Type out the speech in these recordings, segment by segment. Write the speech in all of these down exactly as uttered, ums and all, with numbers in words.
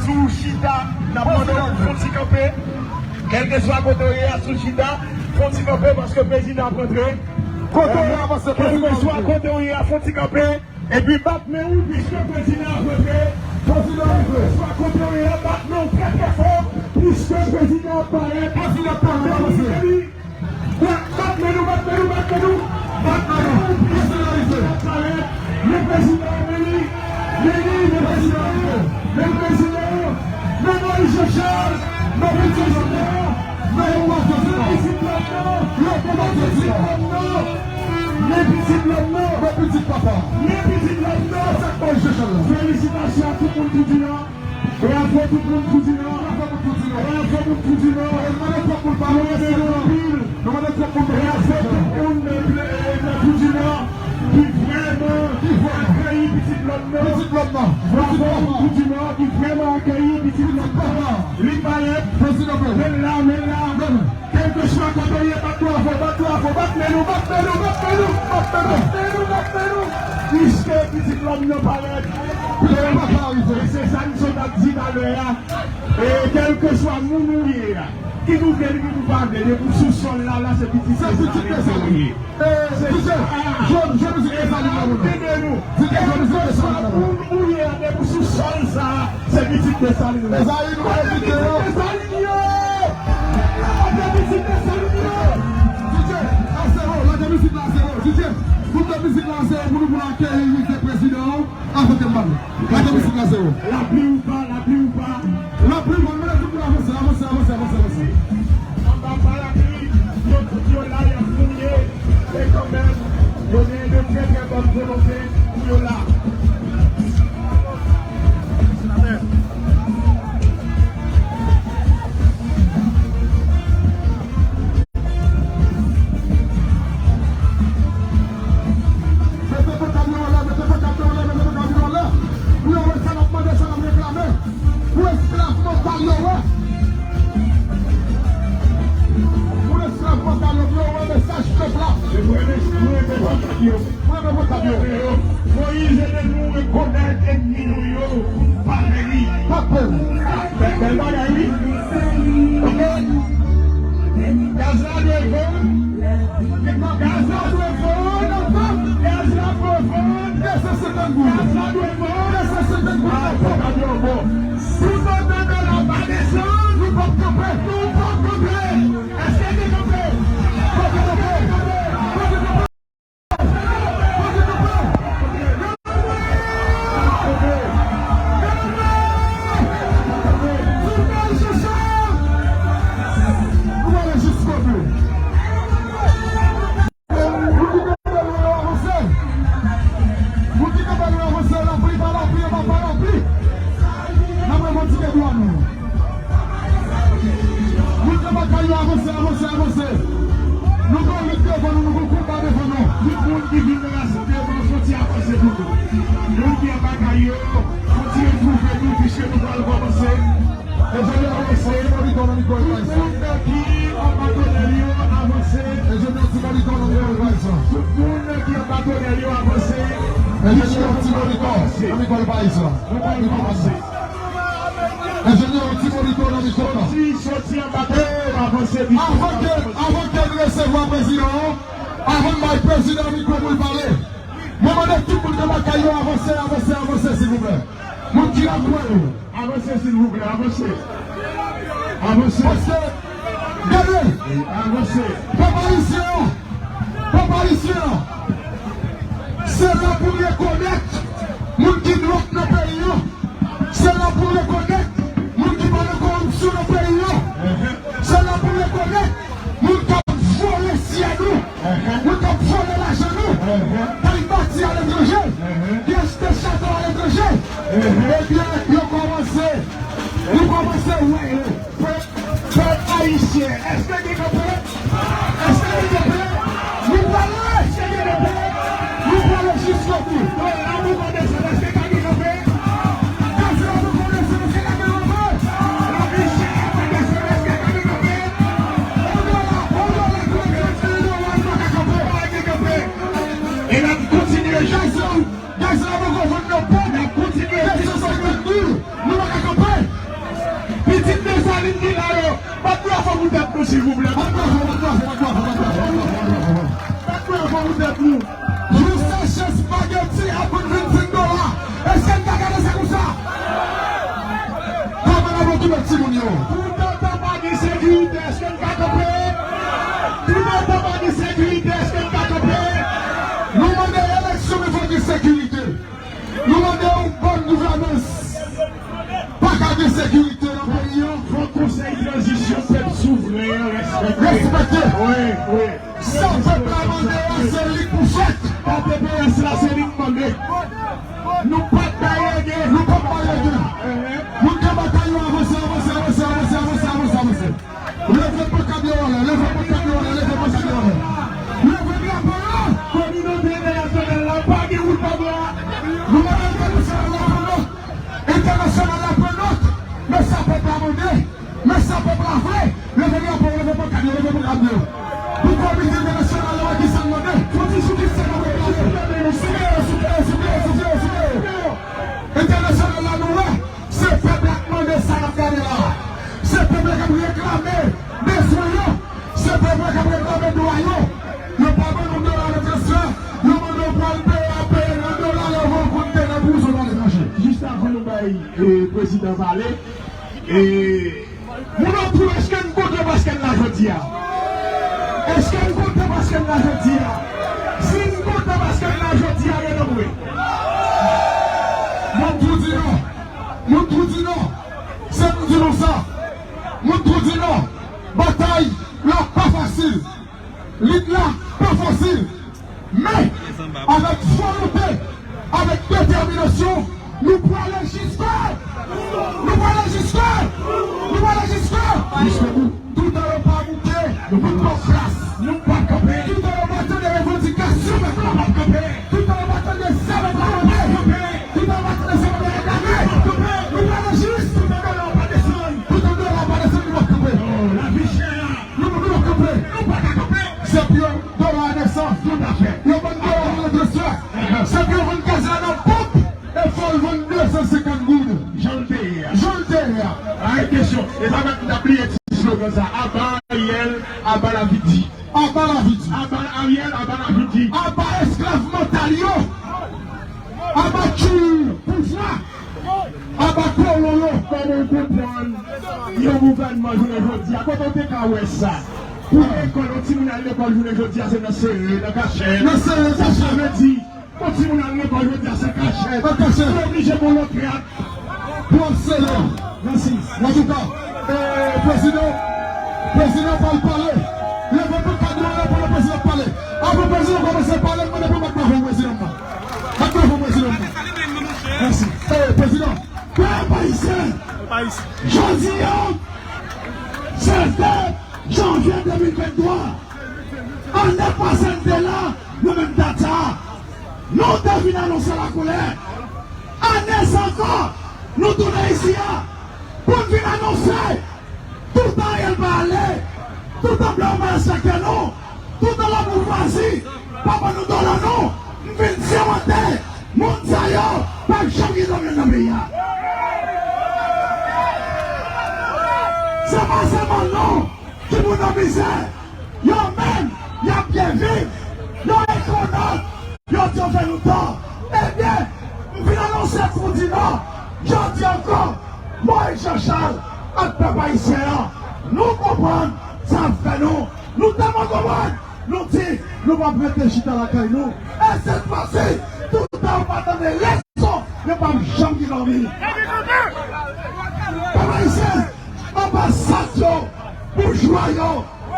Si w chita, n ap mande w pou fè yon ti kanpe. Kèlkeswa kote w ye a, si w chita, fè yon ti kanpe paske prezidan ap rantre. Kote w ye a, paske prezidan ap rantre. Kèlkeswa kote w ye a, fè yon ti kanpe. Epi bat men w, piske prezidan ap rantre. Prezidan ap rantre. Kèlkeswa kote w ye a, bat men w trè, trè fò, piske prezidan ap parèt. Prezidan ap parèt, avanse. Bat men nou, bat men nou, bat men nou. Bat men nou. Prezidan ap parèt. Men prezidan an, men li. Men li, men prezidan an. Men prezidan an. Men Moïse Jean Charles. Men pitit lòm nan. Men pitit lòm nan. Men pitit lòm nan. Men pitit lòm nan. Men pitit papa. Men pitit lòm nan. Sa k Moïse Jean Charles la. Felisitasyon a tout moun ki di la. Bravo tout moun pou Dina. Bravo pou tout Dina. Bravo pou tout Dina. Nou renmen nou anpil. Nou renmen tout moun. Bravo tout moun nan, nan, nan pou Dina ki vrèman akeyi pitit lòm nan. Pitit lòm nan. Bravo pou Dina ki vrèman akeyi pitit lòm nan. Li parèt. Men l la, men l la. Kèlkeswa kote w ye, bat bravo, bat bravo, bat men nou, bat men nou, bat men nou, bat men nou, bat men nou, bat men nou. Piske pitit lòm nan parèt. Pitit lòm nan parèt. E se sa n sot ap di talè a. E kèlkeswa moun ou ye a, kit ou vle l, kit ou pa vle l, depi w sou sòl la, la se pitit Desalin ou ye. Se sa. Jwe, jwe mizik Desalin nan pou nou. Tande nou. Kèlkeswa moun ou ye a, depi w sou sòl sa a, se pitit Desalin ou ye. Desalin, nou envite yo. Desalin yo! Lage mizik Desalin yo! D J, a zewo, lage mizik la a zewo. D J, koupe mizik la a zewo pou nou, pou nou akeyi envite prezidan an. Avan ke m pale. Lage mizik la a zewo. Lapli ou pa, lapli ou pa. Lapli ou pa, mwen tout moun avanse, avanse, avanse, avanse, avanse. Anba parapli, yo tout yo la, y ap mouye. E kanmenm, yo gen de trè, trè bòn volonte pou yo la. Mete pankad yo anlè, mete pankad yo anlè, mete pankad yo anlè. Pou yo wè sa n ap mande, sa n ap reklame. Pou esklav mantal yo wè. Pou esklav mantal yo, pou yo wè mesaj pèp la. Mwen renmen pankad yo. Mwen renmen pankad yo. Moyiz ede nou rekonèt ènmi nou yo pou n pa pè li. Pa pè li. Bèl, bèl bagay, wi. Ok. Gaz la dwe vann. Gaz la dwe vann. Gaz la dwe vann. De san senkant goud. Gaz la dwe vann. De san senkant goud. Ah, fòk ap yon bon. Toupantan dòla pa desann, nou p ap kanpe. Nou p ap kanpe. Èske te kanpe? Fòk kanpe. Fòk kanpe. Moun ki nan kay yo, avanse, lapli pa lapli, anba pa lapli. N ap revandike dwa nou. Moun ki nan kay yo, avanse, avanse, avanse. Nou gen lit devan nou, nou gen konba devan nou. Tout moun ki vin nan Lasante, nou soti avanse pou nou. Moun ki anba kay yo, kontinye twouve nou, piske nou pral kòmanse. Enjenyè Ti Monito nan mikwo, Tout moun ki anba tonèl yo, avanse. Enjenyè Ti Monito nan mikwo, Tout moun ki anba tonèl yo, avanse. Enjenyè Ti Monito nan mikwo, Nou pral kòmanse. Enjenyè Ti Monito nan mikwo. Soti, soti anba tonèl yo, avanse. Avan ke, avan ke n resevwa prezidan an, avan n bay prezidan an mikwo pou l pale, mwen mande tout moun ki anba kay yo avanse, avanse, avanse, silvouplè. Moun ki nan kwen yo. Avanse, silvouplè, avanse. Avanse. Paske, gade, Avanse. Pèp ayisyen an, pèp ayisyen an, se la pou n rekonèt moun ki dwòt nan peyi an. Se la pou n rekonèt moun ki pa nan koripsyon nan peyi an. Se la pou n rekonèt moun k ap vòlè syèl nou, moun k ap vòlè lajan nou, k al bati aletranje, ki achte chato aletranje. Ebyen, yo kòmanse, nou kòmanse wè yo. Pèp, pèp ayisyen, èske gen kanpe? Èske gen kanpe? Nou prale, èske gen kanpe? Nou prale jiskobou. Dòla poko desann, èske ka gen kanpe? Gaz la poko desann, èske ka gen kanpe? Lavi chè a pa desann, èske ka gen kanpe? On dòla, on dòla, trannsenk sen dola, nou pa ka kanpe. Pa gen kanpe. E n ap kontinye. Gaz la, gaz la poko vann nan ponp. N ap kontinye. De san senkant goud, nou pa ka kanpe. Bat bravo pou tèt nou, silvouplè. Bat bravo, bat bravo, bat bravo, bat bravo, bat bravo, bat bravo. Bat bravo pou tèt nou. Yon sachè spageti ap vann vennsenk dola. Èske n ka gade sa konsa? Kòman n ap okipe timoun yo? Toutotan pa gen sekirite, èske n ka kanpe? Toutotan pa gen sekirite, èske n ka kanpe? Nou mande eleksyon, men fò gen sekirite. Nou mande yon bòn gouvènans. Pa ka gen sekirite nan peyi an. Fòk konsèy tranzisyon pèp souvren an respekte. Respekte. Wi, wi. Sa pèp la mande a, se li k pou fèt. T P S la, se li k mande. Nou pa t bay lege. Nou pa t bay lege. Moun k ap batay yo avanse, avanse, avanse. Leve pankad yo anlè, leve pankad yo anlè, leve pankad yo anlè. Leve drapo yo. Kominote entènasyonal la, pa gen wout pa bò a. Nou mande entènasyonal la pran nòt. Entènasyonal la pran nòt. Men sa pèp la mande. Men sa pèp la vle. Leve drapo yo, leve pankad yo, leve drapo yo. Pou kominote entènasyonal la wè kisa n mande. Fò ti sou kisa n ap reklame. Souple yo, souple yo, souple yo, souple yo, souple yo. Entènasyonal la nou wè. Se pèp la k mande sa n ap gade la a. Se pèp la k ap reklame bezwen yo. Se pèp la k ap reklame dwa yo. Yo pa ban nou dola nan transfè. Yo mande w pou al peye, al peye nan dola lè w rankontre nan prizon nan letranje. Jis avan nou bay, eh, prezidan pale, eh, moun an tou, èske n kontan paske n la jodi a? Èske n kontan paske n la jodi a? Si n kontan paske n la jodi a, leve non mwen. Moun tou di non. Moun tou di non. Se pou di nou sa. Moun tou di non. Batay la pa fasil. Lit la pa fasil. Men, avèk volonte, avèk detèminasyon, nou prale jiske, nou prale jiske, nou prale jiske, jiske bout. Toutan yo pa moute, nou p ap pran plas. Nou p ap kanpe. Toutan yo pa tande revandikasyon pèp la, p ap kanpe. Toutan yo pa tande sa pèp la kanpe. Toutan yo pa tande sa pèp la reklame. Nou prale jis. Toutan dola pa desann. Toutan dola pa desann, nou p ap kanpe. Oh, lavi chè a. Nou, nou p ap kanpe. Nou pa ka kanpe. Se pou yo dola a desann. Toutafè. Yo vann dola a nan transfè. Se pou yo vann gaz la nan ponp. E fò l vann de san senkant goud. Jan l te ye a. Jan l te ye a. Ay, kesyon. E sa mèt m t ap bliye ti slogan sa. Aba Ariel, aba Lavidi. Aba Lavidi. Aba Ariel, aba Lavidi. Aba esklav mantal yo. Aba tchoul pouvwa. Aba kolon yo. Kòman w konprann yon gouvènman jounen jodi a? Kote w te ka wè sa? Pou lekòl, yon timoun al lekòl jounen jodi a, se nan sere, nan kachèt. Nan sere, kachèt. Sa vle di, Yon timoun al lekòl jodi a, se kachèt. An kachèt. Ou oblije pou lòt rad. Pou ap sere. Mèsi. Antouka, eh, prezidan, prezidan pral pale. Leve pankad yo anlè pandan prezidan ap pale. Avan prezidan kòmanse pale, m mande pou bat bravo prezidan nan. Bat bravo prezidan nan. Mèsi. Eh, prezidan. Pèp ayisyen. Jodi a, se de janvye de mil venntwa. Ane pase n te la, nan menm dat sa a. Nou te vin anonse lakolè. Ane sa ankò, nou tounen isi a pou n vin anonse toutan Ariel pa ale, toutan blan yo pa respekte nou, toutan labourjwazi pa ban nou dola nou, m vin sèmante, moun sa yo p ap janm gen dòmi nan peyi a. Se pa sèlman nou ki pou nan mizè. Yo menm, y ap byen viv. Yo rekonèt, yo di yo fè nou tò. Ebyen, m vin anonse pou di non. Jodi ankò, Moyiz Jan Chal ak pèp ayisyen an, nou konprann sa ap fè nou. Nou tèlman konprann, nou di, nou p ap rete chita lakay nou. E sèt fwa si, toutan yo pa tande lèson, yo p ap janm gen dòmi. Pèp ayisyen, anbasad yo, boujwa yo,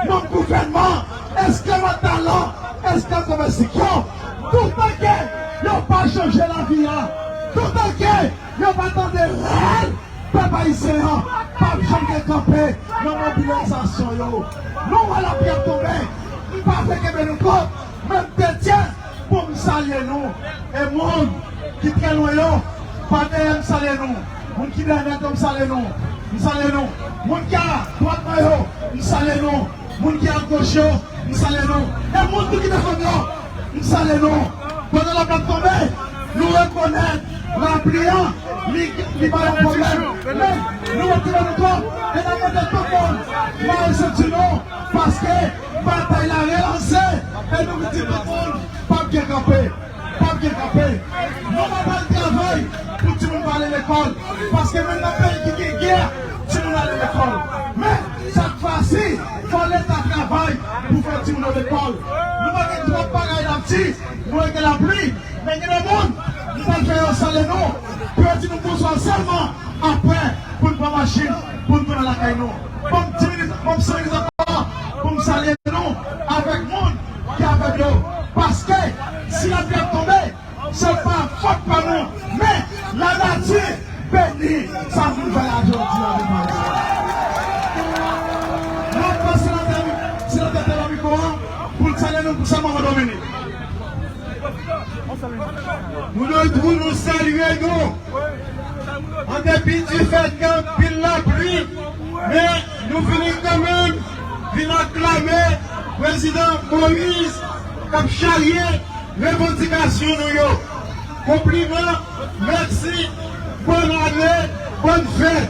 manm gouvènman, èske w a talan, èske domestik yo, toutan ke yo pa chanje lavi a, toutan ke yo pa tande rèl pèp ayisyen an, p ap janm gen kanpe nan mobilizasyon yo. Nou wè lapli ap tonbe, m pa vle kenbe nou twòp, men m te dye pou m salye nou. E moun ki trè lwen yo, pa dèyè m salye nou. Moun ki dèyè nèt yo, m salye nou. M salye nou. Moun ki a dwat mwen yo, m salye nou. Moun ki a goch yo, m salye nou. E moun tou ki defann yo, m salye nou. Pandan lapli ap tonbe, nou rekonèt lapli an, Li, li pa yon pwoblèm. Men, nou retire nou kò e n ap mande tout moun mare senti nou, paske batay la relanse e nou di tout moun p ap gen kanpe. P ap gen kanpe. Nou pa pral travay pou timoun pa ale lekòl, paske menm nan peyi ki gen gè, timoun ale lekòl. Men, chak fwa si, fò Leta travay pou fè timoun yo lekòl. Nou pa gen twòp bagay n ap di, nou gen lapli, men gen de moun, nou pral fè yo sale nou, pou yo di nou bonswa sèlman apre, pou n pran machin, pou n tounen lakay nou. Ban m ti minit, ban m senk minit ankò, pou m salye nou avèk moun ki avèg yo. Paske, si lapli ap tonbe, se pa fòt pa nou, men lanati beni sa nou fè la jodi a devan Ayisyen. Mwen pase senatè, senatè Terra Micro an pou l salye nou sèlman pandan yon minit. Nou dwe pou nou salye nou. An depi di fèt gen anpil lapli, men nou vini kanmenm vin aklame prezidan Moïse k ap charye revandikasyon nou yo. Konpliman, mèsi, bòn ane, bòn fèt.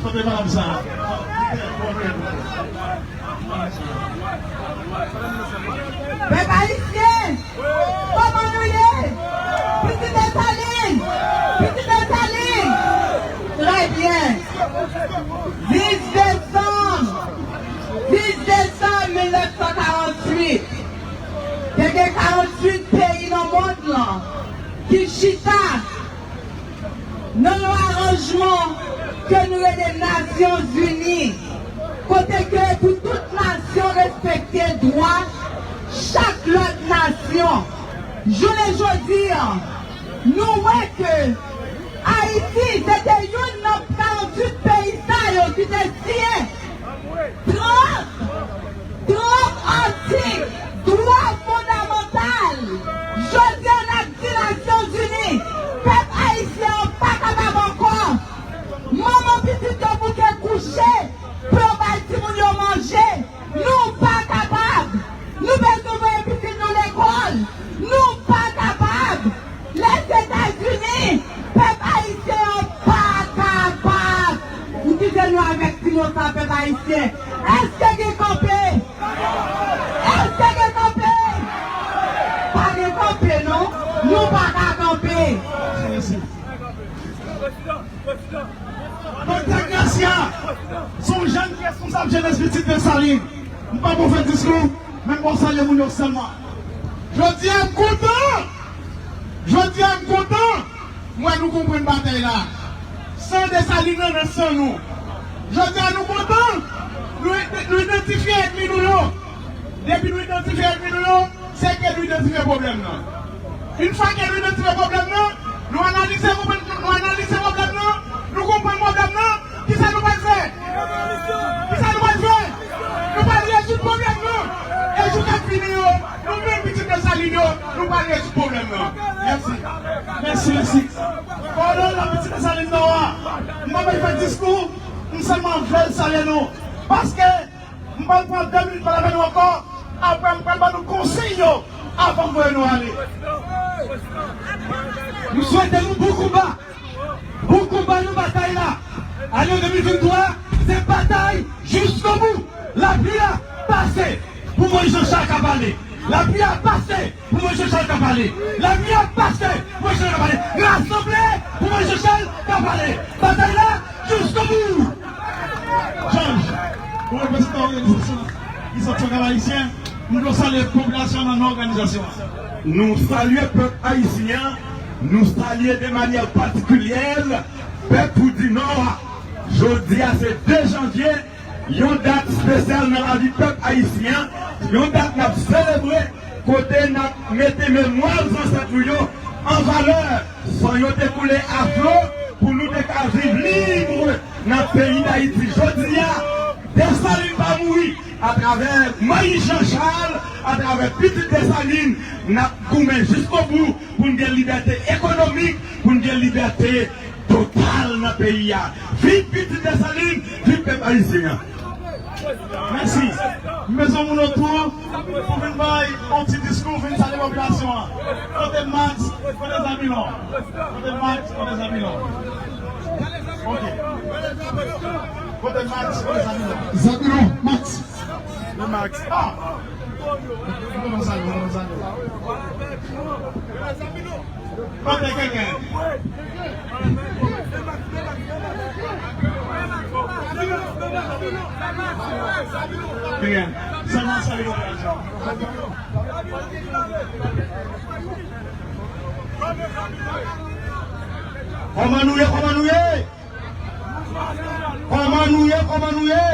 Tande madanm sa. Pèp ayisyen, kòman nou ye? Pitit Desalin! Pitit Desalin! Trè byen. Dis desanm, dis desanm mil nèf san karanntuit, te gen karanntuit peyi nan mond lan ki chita nan yon aranjman ke nou rele Nasyonzini, kote ke pou tout nasyon respekte dwa chak lòt nasyon. Jounen jodi a, nou wè ke Ayiti se te youn nan karanntuit peyi sa yo ki te siyen trant, trant atik dwa fondamantal. Jodi a, n ap di Nasyonzini, pèp ayisyen an pa kapab ankò. Manman pitit yo bouke kouche pou yo bay timoun yo manje. Nou pa kapab. Nou bezwen voye pitit nou lekòl. Nou pa kapab. Lèzetazini, pèp ayisyen an pa kapab. M kite nou avèk ti mo sa, pèp ayisyen. Èske gen kanpe? Èske gen kanpe? Pa gen kanpe, non. Nou pa ka kanpe. Doktè Gracia, se yon jèn ki responsab jenès Pitit Desalin. M pa bon fè diskou, men m bon salye moun yo sèlman. Jodi a m kontan. Jodi a m kontan. M wè nou konprann batay la. San Desalin nan nan san nou. Jodi a nou kontan. Nou, nou idantifye ènmi nou yo. Depi nou idantifye ènmi nou yo, se ke nou idantifye pwoblèm nan. Yon fwa ke nou idantifye pwoblèm nan, nou analize pwoblèm, nou analize pwoblèm nan, nou konprann pwoblèm nan, kisa nou pral fè? Kisa nou pral fè? Nou pral rezoud pwoblèm nan. E jou k ap vini yo, nou menm pitit Desalin yo, nou pral rezoud pwoblèm nan. Mèsi. Mèsi, mèsi. Kòdonnan pitit Desalin Nò a, m pa bay fè diskou, m sèlman vle salye nou. Paske M pral pran de minit pa lapenn ankò. Apre, m pral ban nou konsiy yo avan m voye nou ale. M swete nou bon konba. Bon konba nan batay la. Ane de mil venntwa, se batay jiskobou. Lapli a pase pou Moïse Jean Charles ka pale. Lapli a pase pou Moïse Jean Charles ka pale. Lapli a pase pou Moïse Jean Charles ka pale. Rasanble pou Moïse Jean Charles ka pale. Batay la jiskobou. Jòj, pou reprezantan òganizasyon Lisans Santral Ayisyen, m vle salye popilasyon nan non òganizasyon an. Nou salye pèp ayisyen an, nou salye de manyè patikilyè pèp Fou di Nò a. Jodi a se de janvye, yon dat espesyal nan lavi pèp ayisyen an, yon dat n ap selebre, kote n ap mete memwa zansèt nou yo an valè, san yo te koule a flo, pou nou te ka viv lib nan peyi Dayiti. Jodi a, Desalin pa mouri. Atravè Moïse Jean Charles, atravè Pitit Desalin, n ap goumen jiskobou pou n gen libète ekonomik, pou n gen libète total nan peyi a. Viv Pitit Desalin, viv pèp ayisyen an. Mèsi. M bezwen moun otou pou vin bay yon ti diskou, vin salye popilasyon an. Kote Max? Kote Zabilon? Kote Max? Kote Zabilon? Ok. Kote Max? Kote Zabilon? Zabilon, Max. Wi, Max. Ah! Kote Zabilon? Kote Zabilon? Kote Kenken? Kenken. Sèlman salye popilasyon. Kòman nou ye? Kòman nou ye? Kòman nou ye? Kòman nou ye?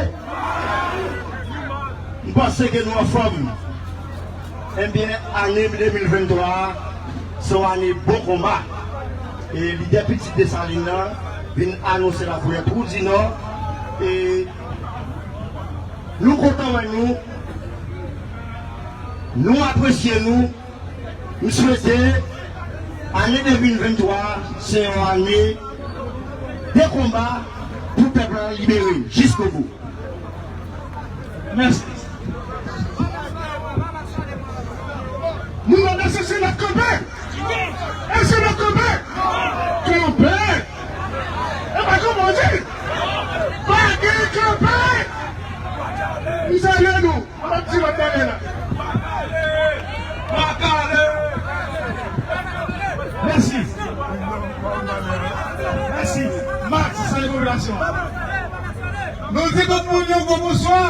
M panse ke nou anfòm. Ebyen, ane de mil venntwa a, se yon ane bon konba. E lidè pitit Desalin nan vin anonse lakoulè Twou di Nò. E nou kontan wè nou. Nou apresye nou. M swete ane de mil venntwa se yon ane de konba pou pèp la libere jiskobou. Mèsi. Nou mande se, se lòt kanpe. E se lòt kanpe. Kanpe. E pa kanpe, di. Pa gen kanpe. M salye nou. Mwen di lòt bagay la. Makale! Mèsi. Mèsi. Max, salye popilasyon. Nou di tout moun yon gwo bonswa.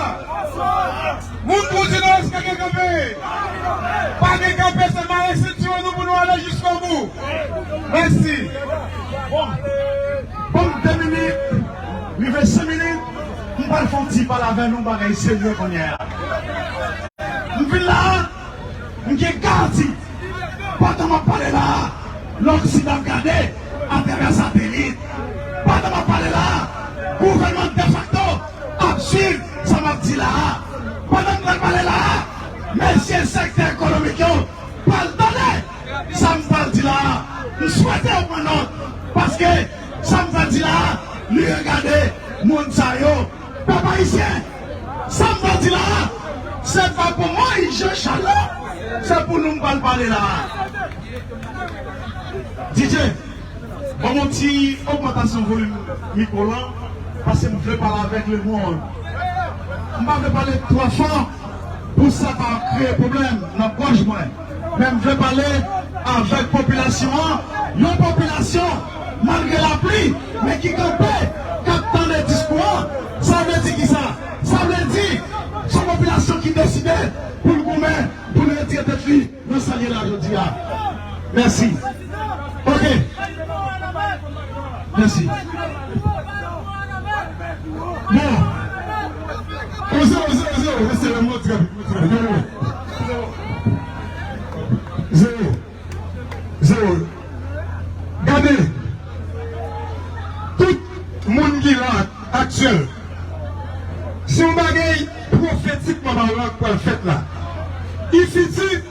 Moun pou di nou èske gen kanpe? Pa gen kanpe, se mare sentiwon nou pou nou ale jiskobou. Mèsi. Bon. Bon, de minit, rive senk minit, m pral fè yon ti pale avè nou bagay serye kounye a. M vin la a, m gen garanti, pandan m ap pale la a, Loksidan ap gade atravè satelit. Pandan m ap pale la a, gouvènman defakto ap swiv sa m ap di la a. Pandan m pral pale la a, mesye sektè ekonomik yo pral tande sa m pral di la a. M swete yo pran nòt, paske sa m pral di la a, li regade moun sa yo. Pèp ayisyen, sa m pral di la a, se pa pou Moyiz Jan Chal la, se pou nou m pral pale la a. D J, ban m yon ti ogmantasyon volim mikwo lan, paske m vle pale avèk lemonn. M pa vle pale twò fò pou sa pa kreye pwoblèm nan gòj mwen. Men m vle pale avèk popilasyon an, yon popilasyon, malgre lapli, men ki kanpe, k ap tande diskou an. Sa vle di kisa? Sa vle di, se yon popilasyon ki deside pou l goumen, pou l retire tèt li nan sa l ye la jodi a. Mèsi. Ok. Mèsi. Bon. Oze, oze, oze, oze, se yon mot trè, trè, trè, trè. Zewo. Zewo. Gade. Tout moun ki la aktyèl. Se yon bagay pwofetikman palan k pral fèt la. Ifiti,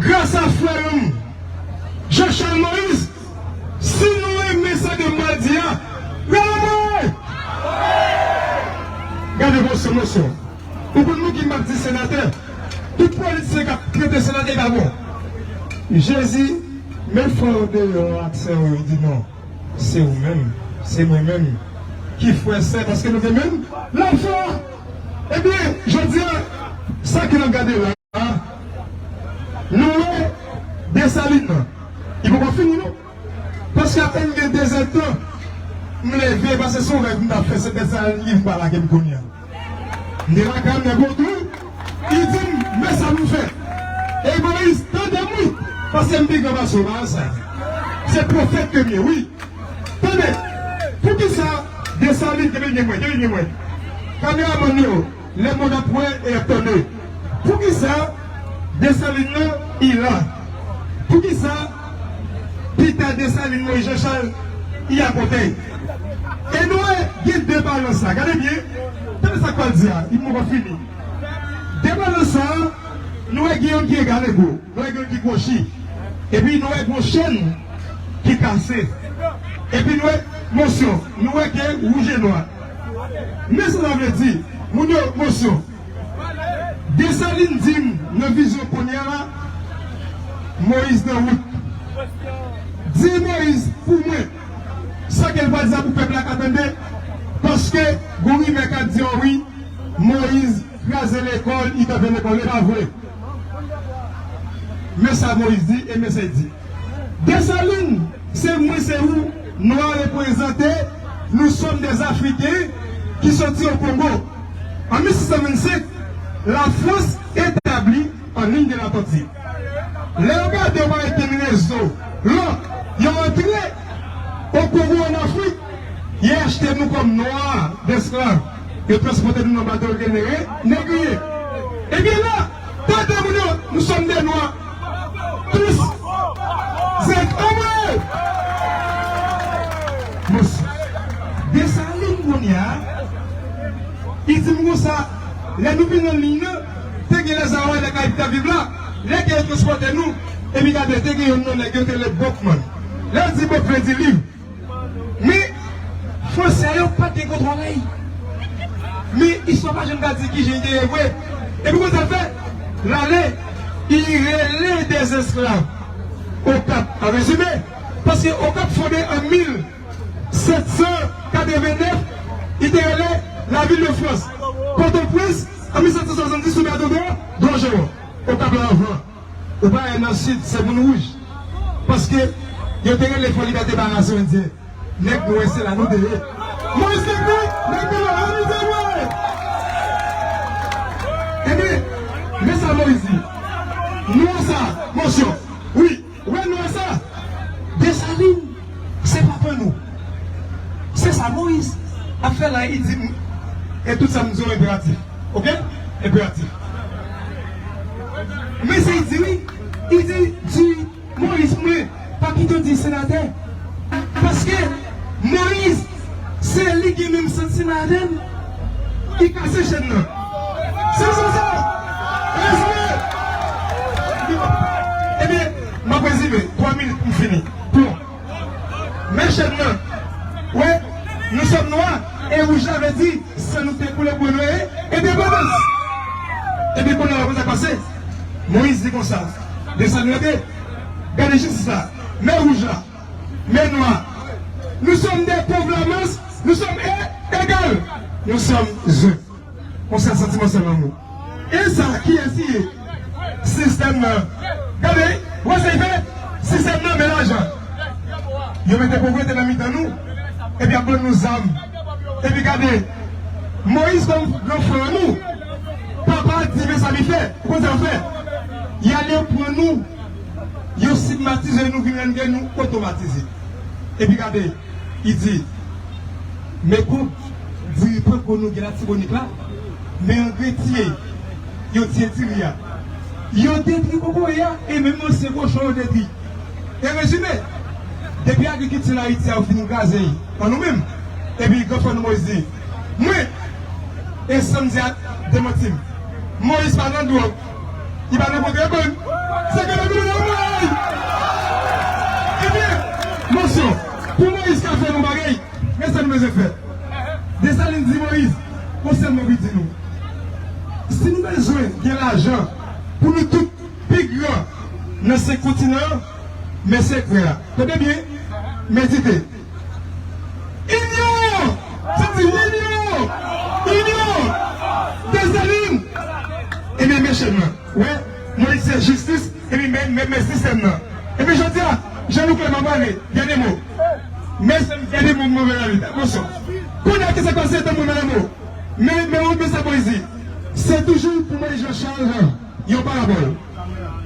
gras a frè nou, Jean Charles Moïse, si nou renmen sa ke m pral di a, leve men! Gade mosyon, mosyon. Ou konn nou ki m ap di senatè? Tout politisyen k ap trete senatè pa bon. Jezi, men frè yo deyò ak sè yo, yo di non. Se ou menm, se mwen menm ki frè, sè, paske nou gen menm lafwa. Ebyen, jodi a, sa ke n ap gade la, nou wè Desalin nan, li poko fini non. Paske apèn gen dezèdtan, m leve, paske se yon rèv m t ap fè, se Desalin ki vin pale ak m kounye a. M te lakay m nan Vodou, li di m, men sa pou fè. E Moyiz, tande m wi, paske m pi gran pase w, pa sa. Se pwofèt ke m ye, wi. Tande, poukisa Desalin, kenbe byen mwen, kenbe byen mwen. Kameramann yo, lemonn ap wè e y ap tande. Poukisa Desalin nan, li la? Poukisa Pita Desalin, Moyiz Jan Chal, li akote? E nou wè, gen de balans la. Gade byen. Tande sa k pral di a. Li poko fini. De balans sa, nou wè gen youn ki egalego. Nou wè gen youn ki kwochi. Epi nou wè gen yon chèn ki kase. Epi nou wè, mosyon, nou wè ke wouj e nwa. Men sa sa vle di, moun yo, mosyon. Desalin di m nan vizyon kounye a la, Moyiz nan wout. Di Moyiz pou mwen, sa ke l pral di a pou pèp la ka tande, paske gon rimè k ap di, o wi, Moyiz kraze lekòl, li kraze lekòl, e pa vre. Men sa Moyiz di, e men sa l di. Desalin, se mwen, se ou, nwa reprezante, nous sommes des Africains ki soti o Kongo. An mil sis san vennsenk, Lafrans etabli an liy de la Tortue. Lè yo gade yo pa gen rezo, lò, yo antre o Kongo an Afrik, yo achte nou kòm nwa, esklav. Yo transpòte nou nan bato yo rele negriye. Ebyen la, tande moun yo, nous sommes des noirs. Tous. C'est comme. Bon, Desalin kounye a, li di m konsa, lè nou vin nan liy nan, te gen lèzaway nan Karayib k ap viv la, lè ke yo transpòte nou, epi gade, te gen youn nan nèg yo te rele Boukman. Lè l di Boukman, di liv. Men, Fransè yo pa t gen kontwòl li. Men, istwa pa janm ka di kijan li te ye vre. Epi konsa l fè, l ale, li rele des esclaves Okap. An rezime, paske Okap fonde an mil sèt san katrevennnèf, li te rele la ville de France. Pòtoprens, an mil sèt san swasanndis, sou bato Don, Don Juan. Okap la anvan. Ou pa wè nan sid, se moun wouj. Paske yo te rele fò libète ba ras endyen. Nèg nwè se la nou te ye. Moyiz te di, nèg nwè, ann te vre. Ebyen, men sa Moyiz di. Nwa sa, mosyon. Wi, ou wè nwa sa. Desalin, se papa nou. Se sa Moyiz ap fè la, li di m, e tout sa m di w enperatif. Oke? Enperatif. Men sa li di wi, li di, di Moyiz, mwen, pa kite w di senatè. Paske Moyiz, se li ki menm sant senatè m, li kase chèn nan. Se sa, sa. Rezime. Ebyen, m ap rezime. Twa minit pou m fini. Bon. Men chèn nan. Wi, nous sommes noirs, e wouj la vle di san nou te koule pou nou e endepandans. Epi kounye a, konn sa k pase? Moyiz di konsa, Desalin rete, gade jistis la, men wouj la, men nwa. Nous sommes des pauvres la masse, nous sommes é- égal, nous sommes un. Yon sèl santiman, sèl lanmou. E sa, kiyès li ye? Sistèm nan. Gade, wè sa l fè? Sistèm nan men lajan. Yo mete povrete nan mitan nou, epi ap ban nou zam. Epi gade, Moyiz kòm gran frè nou, papa di men sa li fè. Ou konn sa yo fè? Y ale pran nou, yo stigmatize nou, vin rann gen nou otomatize. Epi gade, li di, men koub diri panko nou gen Latibonit la, men angrè tiye, yo tiye diri a. Yo detwi kokoye a, e menm ansyen kochon yo detwi. E rezime, depi agrikilti Ayiti a yo fin kraze l pa nou menm, epi gran frè nou Moyiz di, mwen, e san m di a demanti m. Moyiz pa nan dwòg, li pa nan kontraband. Se ke nan goumen nan mwen. Ebyen, mosyon, pou Moyiz ka fè nou bagay, men sa nou bezwen fè. Desalin di Moyiz, yon sèl mo pou di nou. Si nou bezwen gen lajan pou nou tout pi gran nan senk kontinan an, men sekrè a. Tande byen, medite. Inyon! Sa di inyon! Inyon! Desalin! Ebyen, men chèn nan. Wè, Moyiz se jistis, epi men, men, men sistèm nan. Epi jodi a, Jean Louclair m ap pale, dènye mo. Men, dènye mo, mwen vle ale. Attention. Kounye a, kisa k pase, tanpri, medam yo? Men, men, men sa Moyiz di. Se toujou pou Moyiz Jean Charles, yon parabòl.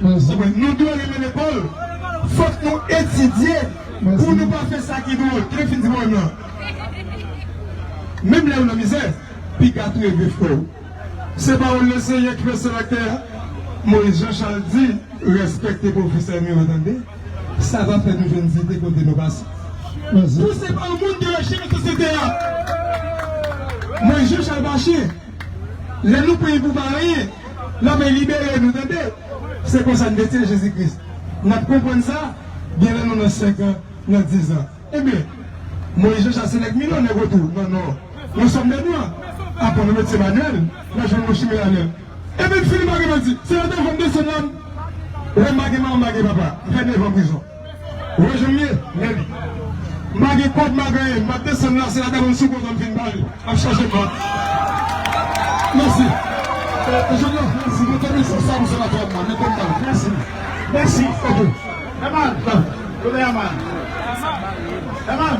Mèsi. Nou dwe renmen lekòl. Fòk nou etidye pou nou pa fè sa ki dwòl. Ki fin di pwoblèm nan? Menm lè ou nan mizè, piga tou e vye frè w. Se pawòl Lesenyè ki fè syèl ak tè a. Moyiz Jean Charles di, respekte pwofesè nou yo, tande. Sa va fè nou jwenn dite kote nou pase. Mèsi. Pouse pa yon moun ki rejte nan sosyete a. Moyiz Jean Charles pa chen. Lè nou pran pou pa anyen, l ap vin libere nou, tande. Se konsa n te tye Jezi Kris. N ap konprann sa, gen lè nou nan senk an, nan diz an. Ebyen, Moyiz Jean Charles se nèg milyonè retou nan Nò. Nous sommes des noirs. Apre nou met se Manuel, n a jwenn nou Chimè Daniel. Epi m fini, m pa gen manti. Se la devan m desann la, m wè m pa gen manman, m pa gen papa. M fè nèf an prizon. Ou wè jan m ye? Gade. M pa gen kòb, m pa gen anyen. M ap desann la, se ladan m sou kont m fin pale. M ap chache kòb. Mèsi. Junior, mèsi. Mete m sa pou senatè a, mete m la. Mèsi. Mèsi. Ok. Herman. Kote Herman? Herman.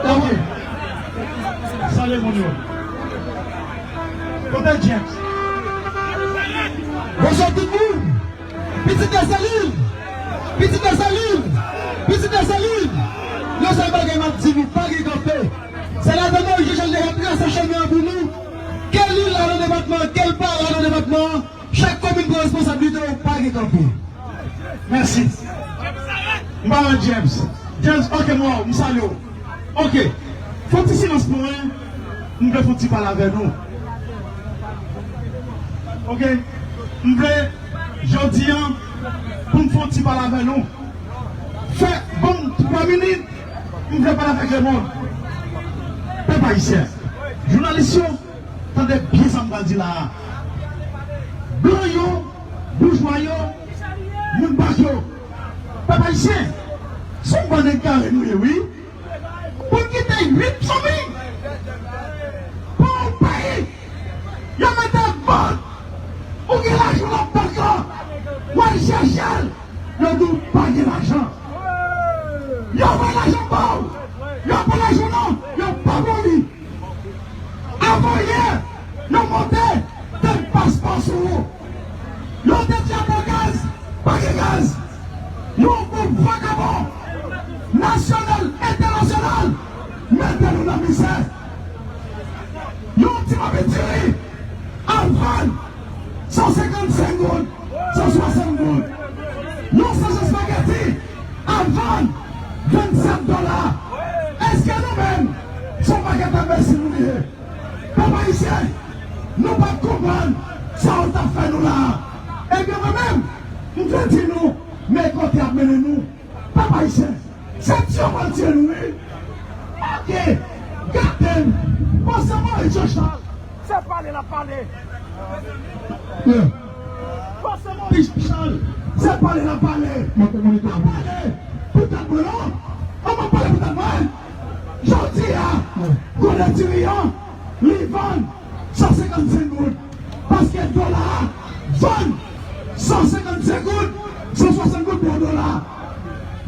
Ok. Salye moun yo. Kote James? Bonswa tout moun. Pitit Desalin! Pitit Desalin! Pitit Desalin! Yon sèl bagay m ap di nou, pa gen kanpe. Senatè Moïse Jean Charles deja trase chemen an pou nou. Ke li la nan depatman, ke l pa la nan depatman an, chak komin pran responsablite yo, pa gen kanpe. Mèsi. M pa wè James. James, ok, m wè w, m salye w. Ok. Fè yon ti silans pou mwen. M vle fè yon ti pale avè nou. Ok. M vle, jodi a, pou m fè yon ti pale avè nou. Fè, ban m twa minit. M vle pale avèk lemonn. Pèp ayisyen. Jounalis yo, tande byen sa m pral di la a. Blan yo, boujwa yo, moun bak yo. Pèp ayisyen, se yon bann egare nou ye, wi. Pou n kite uit fanmi pou yon peyi, yo mete bank, ou gen lajan nan bank lan, w al chèche l, yo di w pa gen lajan. Yo voye lajan ba w, yo pran lajan nan, yo pa ba w li. Avan yè, yo monte, te paspò sou ou. Yo te di a pran gaz, pa gen gaz. Yon gwoup vakabon, nasyonal, entènasyonal, mete nou nan mizè. Yon ti manmi diri ap vann san senkannsenk goud, san swasant goud. Yon sachet espageti ap vann vennsèt dola. Èske nou menm, se yon pakèt enbesil nou ye? Pèp ayisyen, nou pa t konprann sa yo t ap fè nou la a. Ebyen, mwen menm, m vle di nou, men kote y ap mennen nou. Pèp ayisyen, se tiye yo pral tiye nou, wi. Ok, gade m, panse Moïse Jean Charles, se pale l ap pale. Yeah. Panse Moïse Jean Charles, se pale l ap pale. Mwen kominike. Ap pale pou tèt mwen, non? An, mwen pale pou tèt mwen. Jodi a, kote diri an, li vann san senkannsenk goud. Paske dola a vann san senkannsenk goud, san swasant goud pou yon dola.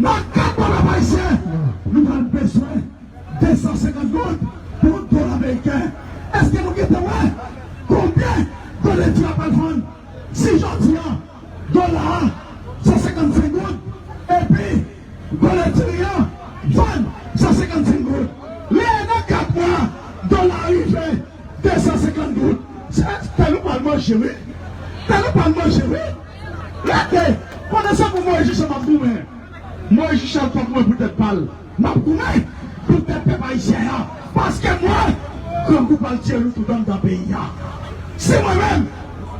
Nan kat mwa, pèp ayisyen, nou pral bezwen de san senkant goud pou yon dola meriken. Èske nou gentan wè konbyen kote diri a pral vann? Si jodi a, dola a, san senkannsenk goud, epi kote diri a vann san senkannsenk goud. Lè nan kat mwa, dola a rive de san senkant goud. Se, tè nou pral manje, wi. Tè nou pral manje, wi. Rete, pandan se pou Moïse Jean Charles m ap goumen. Moïse Jean Charles p ap goumen pou tèt pa l. M ap goumen pou tèt pèp ayisyen an. Paske mwen, grangou pral tiye nou tout anndan peyi a. Si mwen menm,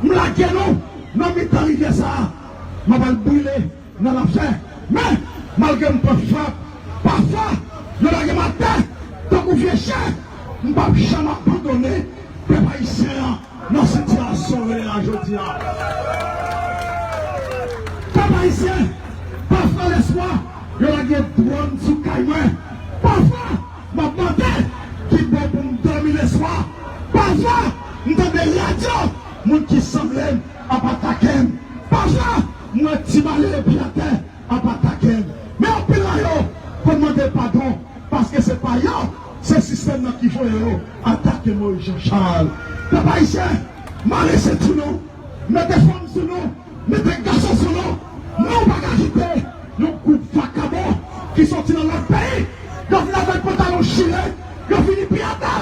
m lage nou nan mitan rivyè sa a, m ap al brile nan lanfè. Men, malgre m pran frap, pafwa, yo lage m atè tankou vye chen, m p ap janm abandone pèp ayisyen an nan sitiyasyon yo ye la jodi a. Pèp ayisyen, pafwa lèswa, yo lage dwòn sou kay mwen. Pafwa, m ap mande ki bò pou m dòmi lèswa. Pafwa, m tande radyo, moun ki sanble m ap atake m. Pafwa, m wè ti malere pye atè ap atake m. Men anpil nan yo konn mande padon, paske se pa yo, se sistèm nan ki voye yo atake Moïse Jean Charles. Pèp ayisyen, mare senti nou, mete fanm sou nou, mete gason sou nou. Nou pa ka kite yon gwoup vakabon ki soti nan lòt peyi, yo vin avèk pantalon chire, yo vini pye atè,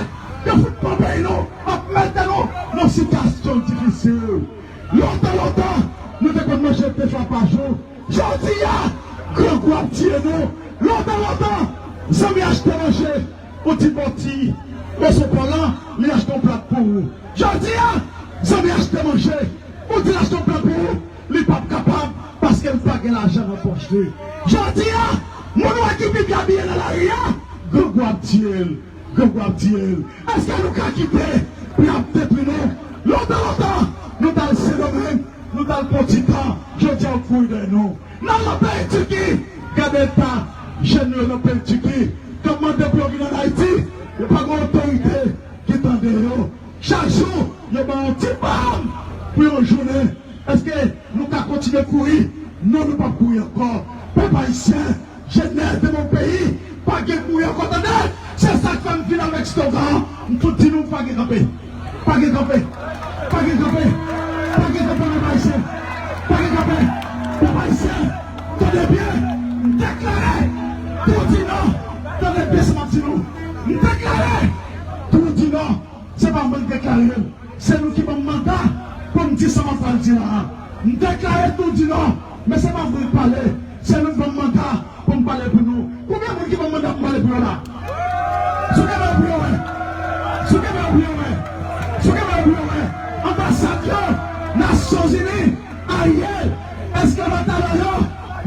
yo fout pran peyi nou, ap mete nou nan sitiyasyon difisil. Lontan, lontan, nou te konn manje de fwa pa jou. Jodi a, grangou ap tiye nou. Lontan, lontan, zanmi achte manje, ou di bòti, osopò lan, li achte yon plat pou ou. Jodi a, zanmi achte manje, ou di l achte yon plat pou ou, li p ap kapab, paske l pa gen lajan nan pòch li. Jodi a, moun ou wè ki pi byen abiye nan lari a, grangou ap tiye l. Grangou ap tiye l. Èske nou ka kite pou y ap detwi nou? Lontan, lontan, nou t al Sendomeng, Nou t al pran ti tan, jodi a yo kouri dèyè nou. N al nan peyi Tiki, gade eta jèn yo nan peyi Tiki, k ap mande pou yo vin ann Ayiti, yo pa gen otorite ki tande yo. Chak jou, yo ba yon ti bam pou yon jounen. Èske nou ka kontinye kouri? Non, nou p ap kouri ankò. Pèp ayisyen, Jenès de mon peyi, pa gen kouri ankò, tande! Se sa k fè m vin avèk slogan an. M fout di nou, pa gen kanpe. Pa gen kanpe. Pa gen kanpe. Pa gen kanpe, pèp ayisyen. Pa gen kanpe. Pèp ayisyen, tande byen. M deklare tou di non. Tande byen sa m ap di nou. M deklare tou di non. Se pa mwen k deklare l. Se nou ki ban m manda pou m di sa m ap pral di la a. M deklare tou di non, men se pa vre m pale. Se nou k ban m manda pou m pale pou nou. Konbyen moun ki ban m manda pou m pale pou yo la? Sou kenbe yo pou yo wè. Sou kenbe yo pou yo wè. Sou kenbe yo pou yo wè. Anbasad yo, Nasyonzini, Ariel, èske batay yo,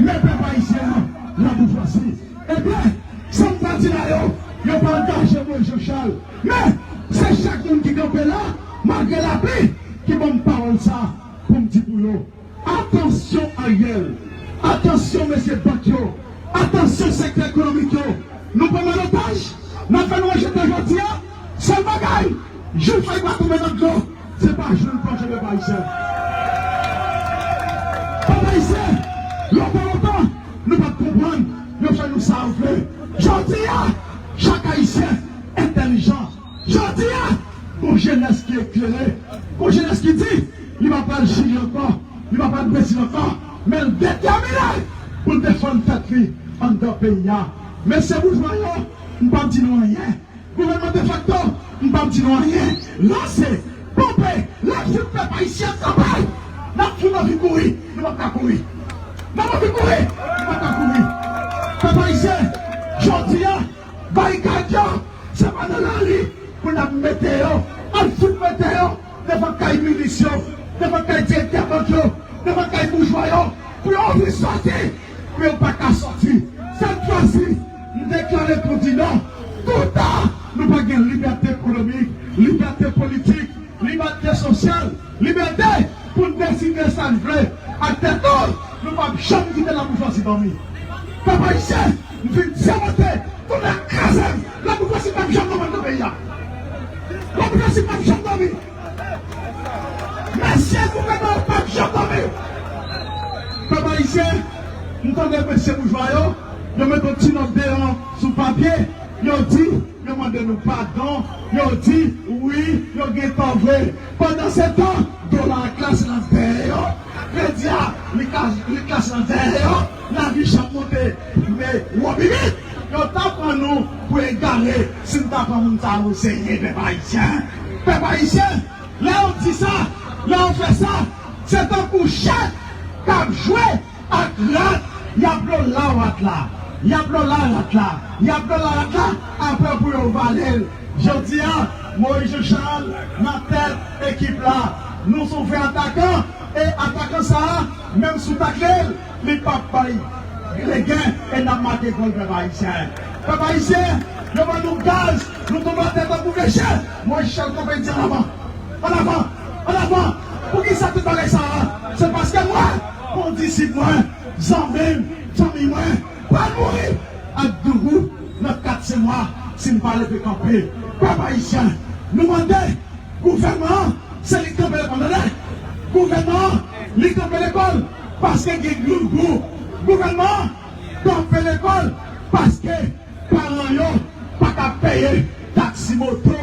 men pèp ayisyen an, laboujwazi. Ebyen, sa m pral di la yo, yo pa angaje Moïse Jean Charles. Men, se chak moun ki kanpe la, malgre lapli, ki ban m pawòl sa pou m di pou yo. Atansyon Ariel, atansyon mesye bank yo, atansyon sektè ekonomik yo. Nou pran n an otaj, n ap fè nou rejete jodi a. Sèl bagay, Jou fèy pa tonbe nan dlo, se pa jou l plonje, pèp ayisyen. Pèp ayisyen, lontan, lontan, nou pa t konprann, yo fè nou sa yo vle. Jodi a, chak ayisyen entèlijan. Jodi a, gon jenès ki eklere, gon jenès ki di, li pa pral Chili ankò, li pa pral Brezil ankò, men l detèmine pou l defann tèt li anndan peyi a. Mesye boujwa yo, m p ap di nou anyen. Gouvènman defakto, m p ap di nou anyen. Lanse, ponpe, n ap fout pèp ayisyen kanpe. N ap fout anvi kouri, nou p ap ka kouri. N ap anvi kouri, nou p ap ka kouri. Pèp ayisyen, jodi a, barikad yo, se pa nan lari pou n ap mete yo. Al fout mete yo devan kay minis yo, devan kay direktè bank yo, devan kay boujwa yo, pou yo ouvri sòti, pou yo pa ka sòti. Sèt fwa si, m deklare tou di non. Toutan nou pa gen libète ekonomik, libète politik, libète sosyal, libète pou n deside sa n vle ak tèt nou, nou p ap janm kite laboujwazi dòmi. Pèp ayisyen, m fin sèmante, tounen kraze m, laboujwazi p ap janm dòmi nan peyi a. Laboujwazi p ap janm dòmi. Mesye gouvènman yo p ap janm dòmi. Pèp ayisyen, m tande mesye boujwa yo, yo met yon ti nòt deyò sou papye, yo di, yo mande nou padon, yo di, wi, yo gen tò vre. Pandansetan, dola a klase nan dèyè yo, kredi a, li ka-, li klase nan dèyè yo, lavi jan monte, men wòbibit, yo ta pran nou pou egare, si n ta pran moun sa yo oserye, pèp ayisyen. Pèp ayisyen, lè yo di sa, lè yo fè sa, se tankou chat k ap jwe ak rat, y ap blow la rat la, y ap blow la rat la, y ap blow la rat la, apre pou yo vale l. Jodi a, Moïse Jean Charles nan tèt ekip la. Nou se yon vrè atakan, e atakan sa a, menm si w takle l, li p ap bay legen, e n ap make gòl pèp ayisyen. Pèp ayisyen, yo ban nou gaz, nou tonbe atè tankou veche. Moïse Jean Charles kanpe di an avan. An avan! An avan! Poukisa tout bagay sa a? Se paske mwen, kondisip mwen, zanmi m, fanmi mwen, pral mouri ak grangou nan kat senmwa si n pa leve kanpe. Pèp ayisyen, nou mande gouvènman an, se li k kanpe lekòl, tande! Gouvènman an, li kanpe lekòl paske gen grangou. Gouvènman an kanpe lekòl paske paran yo pa ka peye taksi moto,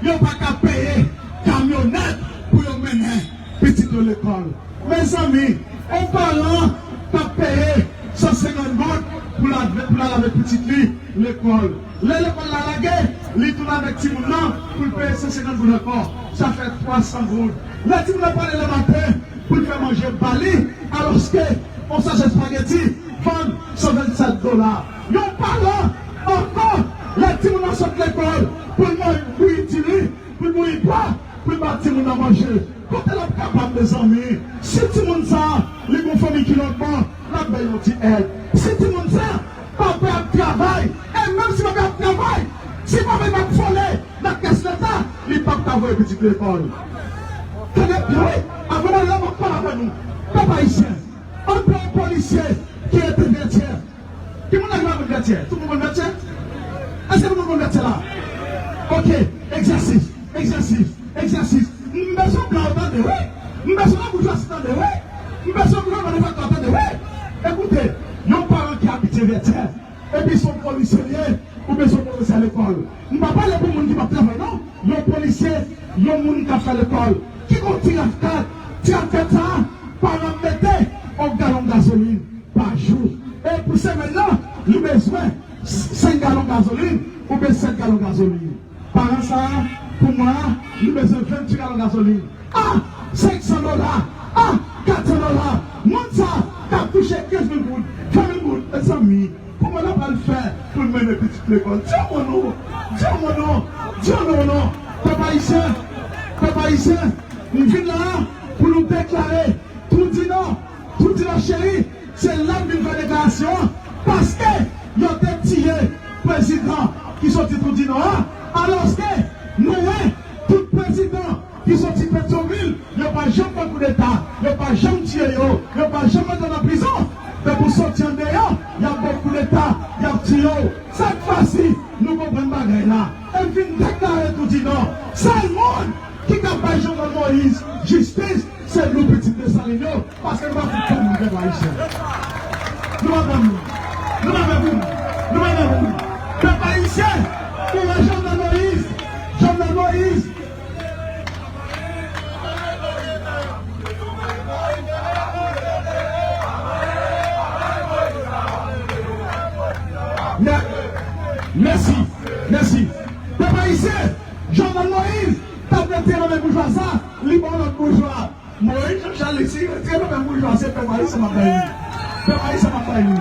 yo pa ka peye kamyonèt pou yo mennen pitit yo lekòl. Mezanmi, yon paran k ap peye san senkant goud pou l al, pou l al avèk pitit li lekòl. Lè lekòl la lage, li tounen avèk timoun nan pou l peye san senkant goud ankò. Sa fè twa san goud. Lè timoun nan prale lematen, pou l fè manje ba li, alòske yon sachè espageti vann san vennsèt dola. Yon paran ankò, lè timoun nan sot lekòl, pou l man-, bouyi ti li, pou l bouyi pwa, pou l ba timoun nan manje. Kote l ap kapab, mezanmi? Si timoun sa a, li gon fanmi ki lòt bò, l ap bay yon ti èd. Si timoun sa a, papa ap travay, e menm si papa ap travay, si papa ap vole, nan kès leta, li p ap ka voye pitit lekòl. Tande byen wi, avan m ale, m ap pale avè nou. Pèp ayisyen, anpil polisye ki rete Vètyè. Ki moun la ki pa konn Vètyè? Tout moun konn Vètyè? Èske tout moun konn Vètyè la? Ok, egzèsis, egzèsis, egzèsis. M bezwen blan yo tande, wi. M bezwen boujwazi tande, wi. M bezwen gouvènman defakto tande, wi. Ekoute, yon paran ki abitye Vètyè, epi se yon polisye li ye, oubyen se yon polisye a lekòl. M pa pale pou moun ki p ap travay, non. Yon polisye, yon moun k ap fè lekòl, ki konn ti raf kat, ti raf kat sa a, paran mete yon galon gazolin pa jou. E pou semèn nan, li bezwen senk galon gazolin oubyen sèt galon gazolin. Paran sa a, pou mwa a, li bezwen venntuit galon gazolin. A, senk san dola! A, kat san dola! Moun sa a k ap touche kenz mil goud, ven mil goud, mezanmi, kòman n ap al fè pou n mennen pitit lekòl? Di yon mo non! Di yon mo non! Di yon mo non! Pèp ayisyen, pèp ayisyen, m vin la a pou nou deklare Trou di Nò, Trou di Nò cheri, se la m vin fè deklarasyon an, paske yo te tiye prezidan ki soti Trou di Nò a, alòske nou wè tout prezidan ki soti Petyonvil, yo pa janm fè koudeta, yo pa janm tiye yo, yo pa janm mete yo nan prizon. Depi w soti andeyò, y ap ba w koudeta, y ap tiye w. Sèt fwa si, nou konprann bagay la. E m vin deklare Trou di Nò, sèl moun ki ka bay Jovenel Moïse jistis, se nou pitit Desalin yo, paske nou pa fout tann moun pèp ayisyen. Nou pa tann moun. Nou pa tann moun. Nou pa tann moun. Pèp ayisyen, ou wè Jovenel Moïse, Jovenel Moïse. Mè-, mèsi, mèsi. Pèp ayisyen, Jovenel Moïse t ap retire nan men boujwa sa, li ba yon lòt boujwa. Moïse Jean Charles, si retire nan men boujwa, se pèp ayisyen m ap bay li. Pèp ayisyen m ap bay li.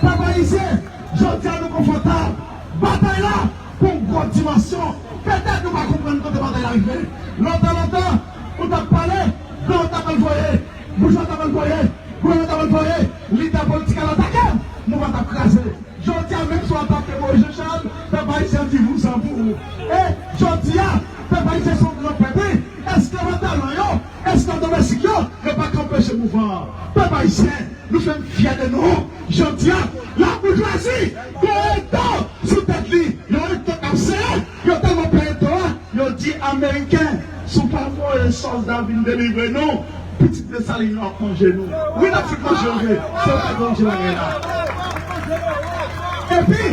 Pèp ayisyen, jodi a nou konfòtab. Batay la pran yon gwo dimansyon. Petèt nou pa konprann kote batay la rive. Lontan, lontan, ou t ap pale, blan t ap al voye, boujwa t ap al voye, gouvènman t ap al voye, lidè politik al atake, nou pa t ap kraze. Jodi a, menm si w atake Moïse Jean Charles, pèp ayisyen di vouzan pou ou. E jodi a, pèp ayisyen se yon gran pèp, wi. Èske nan talan yo, èske nan domèstik yo, yo pa ka anpeche mouvman an? Pèp ayisyen, nou fè m fyè de nou. Jodi a, laboujwazi gen yon eto sou tèt li. Yon eto k ap sere. Yo tèlman pè eto a, yo di Ameriken, si w pa voye sòlda vin delivre nou, pitit Desalin yo ap manje nou. Wi, n ap fout manje yo vre. Se yo k ap dirije bagay la. Epi,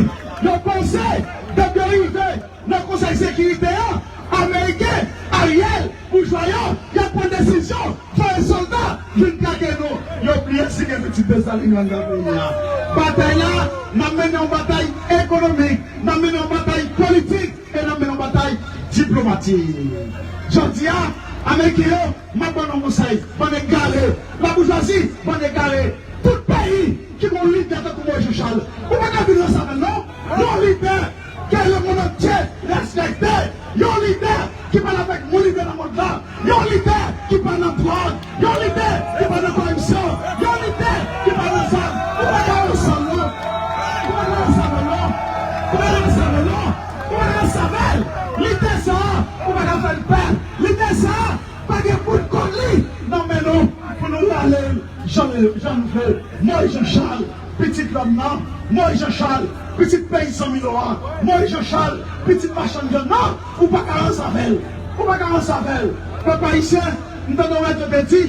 yo panse, depi yo rive nan Konsèy Sekirite a, Ameriken, Ariel, boujwa yo, y ap pran desizyon, voye sòlda vin trake nou. Yo bliye si gen pitit Desalin yo anndan peyi a. Batay la, n ap mennen yon batay ekonomik, n ap mennen yon batay politik, e n ap mennen yon batay diplomatik. Jodi a, Ameriken yo, m ap ban nou konsèy, bann egare, laboujwazi, bann egare. Tout peyi ki gen yon lidè tankou Moïse Jean Charles, ou pa ka vin ranse avè l non. Yon lidè ke lemonn antye respekte. Yon lidè ki pale avèk moun li vle nan mond la. Yon lidè ki pa nan dwòg. Yon lidè ki pa nan koripsyon. Yon lidè ki pa nan zam. Ou pa ka ranse avè l non. Ou pa ka ranse avè l non. Ou pa ka ranse avè l non. Ou pa ka ranse avè l. Lidè sa a, ou pa ka fè l pè. Lidè sa a, pa gen bout kòd li nan men nou pou nou rale l jan, jan nou vle. Moïse Jean Charles, pitit lòm nan. Moïse Jean Charles, pitit peyizan Milo a. Moïse Jean Charles, pitit machann vyann nan. Ou pa ka ranse avè l. Ou pa ka ranse avè l. Pèp ayisyen, m tande yon radyo te di,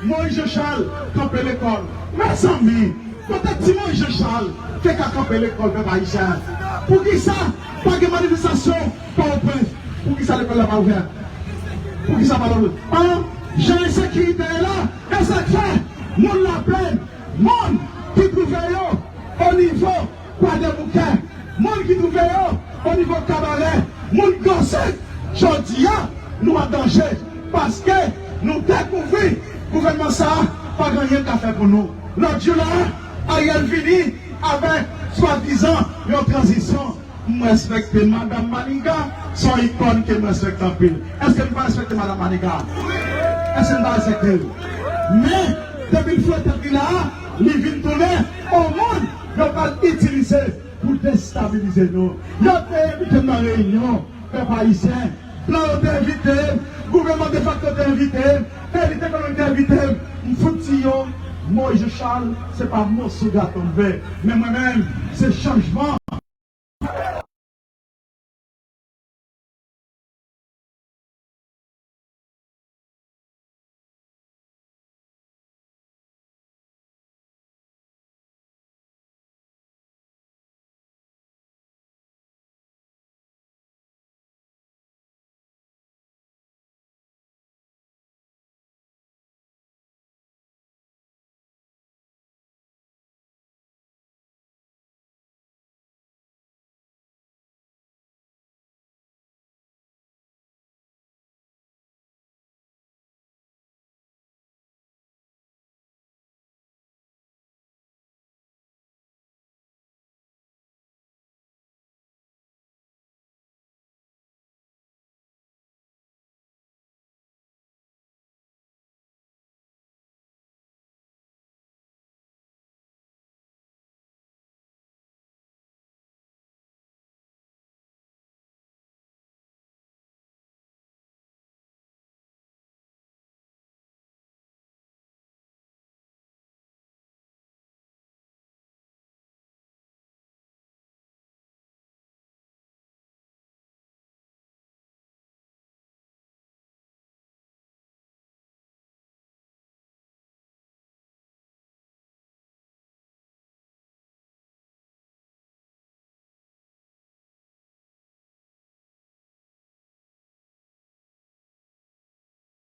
Moïse Jean Charles kanpe lekòl. Mezanmi, kote ti Moïse Jean Charles te ka kanpe lekòl, pèp ayisyen? Poukisa pa gen manifestasyon Pòtoprens? Poukisa lekòl la pa ouvè? Poukisa pa ouvè? An, jan ensekirite ye la, e sa k fè moun Laplèn, moun ki twouve yo onivo Kwadèboukè, moun ki twouve yo onivo Kabarè, moun Gransit, jodi a, nou an danje, paske nou dekouvri gouvènman sa a pa gen anyen l ka fè pou nou. Lòt jou la, Ariel vini avèk swadizan yon tranzisyon. M respekte Madanm Maniga, se yon ikòn ke m respekte anpil. Èske m pa respekte Madanm Maniga? Èske m pa respekte l? Men, depi l foure tèt li la a, li vin tounen yon moun yo pral itilize pou destabilize nou. Yo te envite m nan reyinyon, pèp ayisyen. Blan yo te envite m, gouvènman defakto te envite m, Li te konn envite m, m fout di yo, Moïse Jean Charles, se pa moso gato m vle. Men mwen menm, se chanjman.